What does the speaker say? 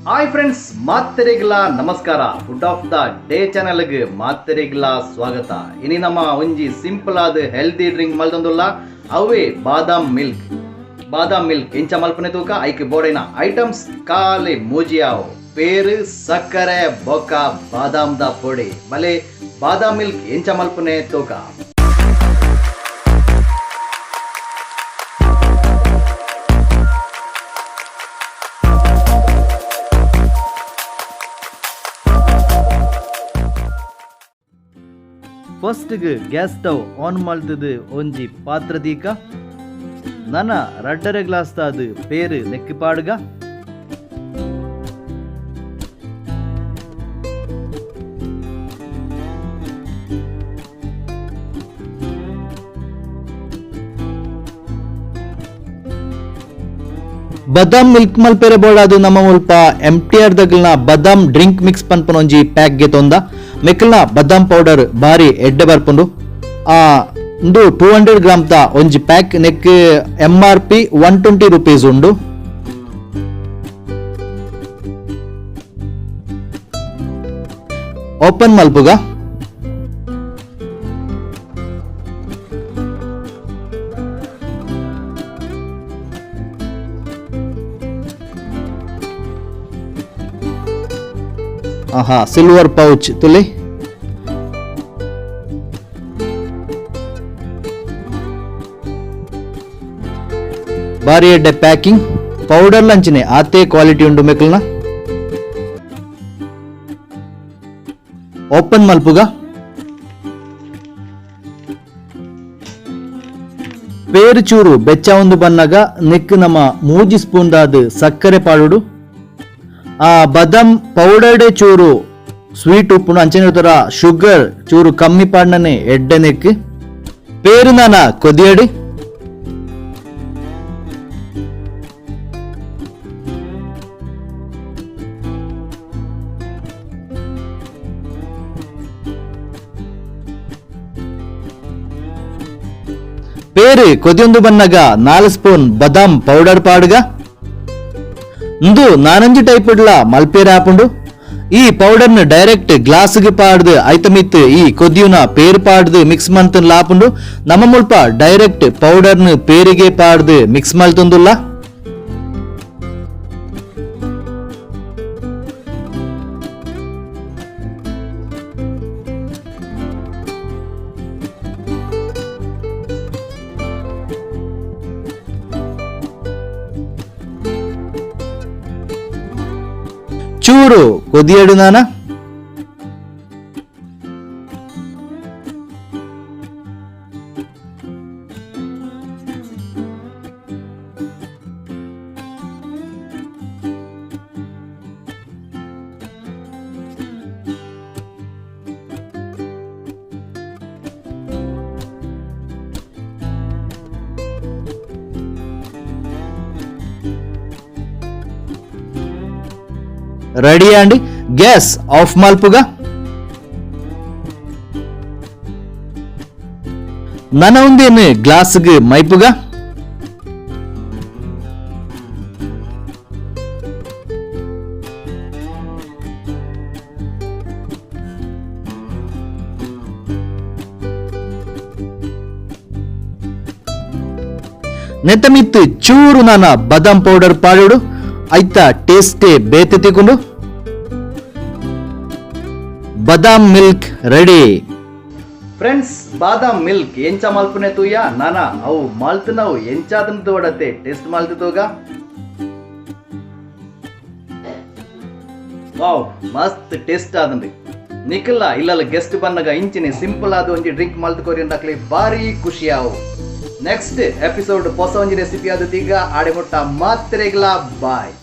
Hi friends, ಮಾತೆರೆಗ್ಲಾ ನಮಸ್ಕಾರ. Food of the day ಚಾನಲ್ಗೆ ಮಾತೆರೆಗ್ಲಾ ಸ್ವಾಗತ. ಇನಿ ನಮ್ಮ ಒಂಜಿ ಸಿಂಪಲ್ ಆದ ಹೆಲ್ದಿ ಡ್ರಿಂಕ್ ಮಲ್ತೊಂದುಲ್ಲ, ಅವೇ ಬಾದಾಮ್ ಮಿಲ್ಕ್. ಬಾದಾಮ್ ಮಿಲ್ಕ್ ಎಂಚ ಮಲ್ಪನೆ ತೂಕ. ಐಕ್ ಬೋಡೈನ ಐಟಮ್ಸ್ ಕಾಲಿ ಮೂಜಿಯಾವು: ಪೇರು, ಸಕ್ಕರೆ ಬೊಕ್ಕ ಬಾದಾಮ್ದ ಪೊಡಿ. ಬಲೆ ಬಾದಾಮ್ ಮಿಲ್ಕ್ ಎಂಚ ಮಲ್ಪನೆ ತೂಕ. ಫಸ್ಟ್ಗೆ ಗ್ಯಾಸ್ ಸ್ಟವ್ ಆನ್ ಮಲ್ತದು ಒಂಜಿ ಪಾತ್ರ ದೀಕ. ನನ 2.5 ಗ್ಲಾಸ್ ತಾದು ಪೇರು ನೆಕ್ಕ್ ಪಾಡುಗ. ಬಾದಾಮ್ ಮಿಲ್ಕ್ ಮಲ್ಪೆರೆ ಬೋಡಾದು ನಮ್ಮ ಮುಲ್ಪ ಎಂ ಟಿ ಆರ್ ದಗಲ್ನ ಬಾದಾಮ್ ಡ್ರಿಂಕ್ ಮಿಕ್ಸ್ ಪನ್ಪುನ ಒಂಜಿ ಪ್ಯಾಕ್ ಗೆ ತೊಂದ. ಮೆಕ್ಕಲ್ನ ಬಾದಾಮ್ ಪೌಡರ್ ಬಾರಿ ಎಡ್ಡೆ ಬರ್ಪುಂಡು. ಉಂದು 200 ಗ್ರಾಮ್ ತ ಒಂಜಿ ಪ್ಯಾಕ್. ನೆಕ್ MRP 120 rupees ಉಂಡು. ಓಪನ್ ಮಲ್ಪುಗ. ಆಹಾ, ಸಿಲ್ವರ್ ಪೌಚ್ ತುಲಿ. ಬಾರಿ ಎಡ್ಡೆ ಪ್ಯಾಕಿಂಗ್. ಪೌಡರ್ ಲಂಚಿನೆ ಆತೆ ಕ್ವಾಲಿಟಿ ಉಂಡು ಮೆಕ್ಕಲ್ನ. ಓಪನ್ ಮಲ್ಪುಗ. ಪೇರು ಚೂರು ಬೆಚ್ಚ ಒಂದು ಬನ್ನಗ ನೆಕ್ ನಮ್ಮ 3 ಸ್ಪೂನ್ ದಾದ್ ಸಕ್ಕರೆ ಪಾಡುಡು. ಆ ಬಾದಾಮ್ ಪೌಡರ್ಡೆ ಚೂರು ಸ್ವೀಟ್ ಉಪ್ಪುನು, ಅಂಚನೆ ತರ ಶುಗರ್ ಚೂರು ಕಮ್ಮಿ ಪಾಡ್ನನೆ ಎಡ್ಡೆ ನೆಕ್. ಪೇರು ನಾನ ಕೊದಿಯಡಿ. ಪೇರು ಕೊದಿಯೊಂದು ಬನ್ನಗ 4 ಸ್ಪೂನ್ ಬಾದಾಮ್ ಪೌಡರ್ ಪಾಡುಗ. ಇಂದು ನಾನಂಜಿ ಟೈಪ್ ಇಡ್ಲ ಮಲ್ಪೇರೆ ಆಪುಂಡು. ಈ ಪೌಡರ್ನ ಡೈರೆಕ್ಟ್ ಗ್ಲಾಸ್ಗೆ ಪಾಡ್ದು ಐತ ಮಿತ್ ಈ ಕೊದಿಯುನ ಪೇರು ಪಾಡ್ದು ಮಿಕ್ಸ್ ಮಂತನ್ ಲಾಪುಂಡು. ನಮ್ಮ ಮುಲ್ಪ ಡೈರೆಕ್ಟ್ ಪೌಡರ್ನ ಪೇರಿಗೆ ಪಾಡ್ದು ಮಿಕ್ಸ್ ಮಲ್ತೊಂದುಲ್ಲ. ಚೂರು ಕೊದಿಯಡು ನಾನ. రెడీ అండి. Gas off మల్పుగా. నన ఉంది గ్లాసుకి మైపుగా. ನೆತ್ತಮಿತ್ತು ಚೂರು ನಾನ ಬಾದಾಮ್ ಪೌಡರ್ ಪಾಡುಡು. ಐತ ಟೇಸ್ಟೇ ಬೇತೆ ತಿಕೊಂಡು. ಬಾದಾಮ್ ಮಿಲ್ಕ್ ರೆಡಿ. ಫ್ರೆಂಡ್ಸ್, ಬಾದಾಮ್ ಮಿಲ್ಕ್ ಎಂಚ ಮಲ್ಪುನೆ ತೂಯ. ನಾನ ಅವು ಮಲ್ತನವು ಎಂಚಾದನ್ ತೋಡತೆ ಟೇಸ್ಟ್ ಮಲ್ತು ತೂಗ. ವಾವ್, ಮಸ್ತ್ ಟೇಸ್ಟ್ ಆದಂಡಿ. ನಿಖಲ್ಲ ಇಲ್ಲಲ್ಲ ಗೆಸ್ಟ್ ಬನ್ನಗ ಇಂಚಿನ ಸಿಂಪಲ್ ಆದ ಒಂಜಿ ಡ್ರಿಂಕ್ ಮಲ್ತು ಕೊರಿ ಅಂದಾಕ್ಲೆ ಭಾರಿ ಖುಷಿ ಆವು. ನೆಕ್ಸ್ಟ್ ಎಪಿಸೋಡ್ ಹೊಸ ಒಂಜಿ ರೆಸಿಪಿ ಆದ. ಈಗ ಆಡೆ ಮುಟ್ಟ ಮಾತ್ರೆಗ್ಲಾ ಬಾಯ್.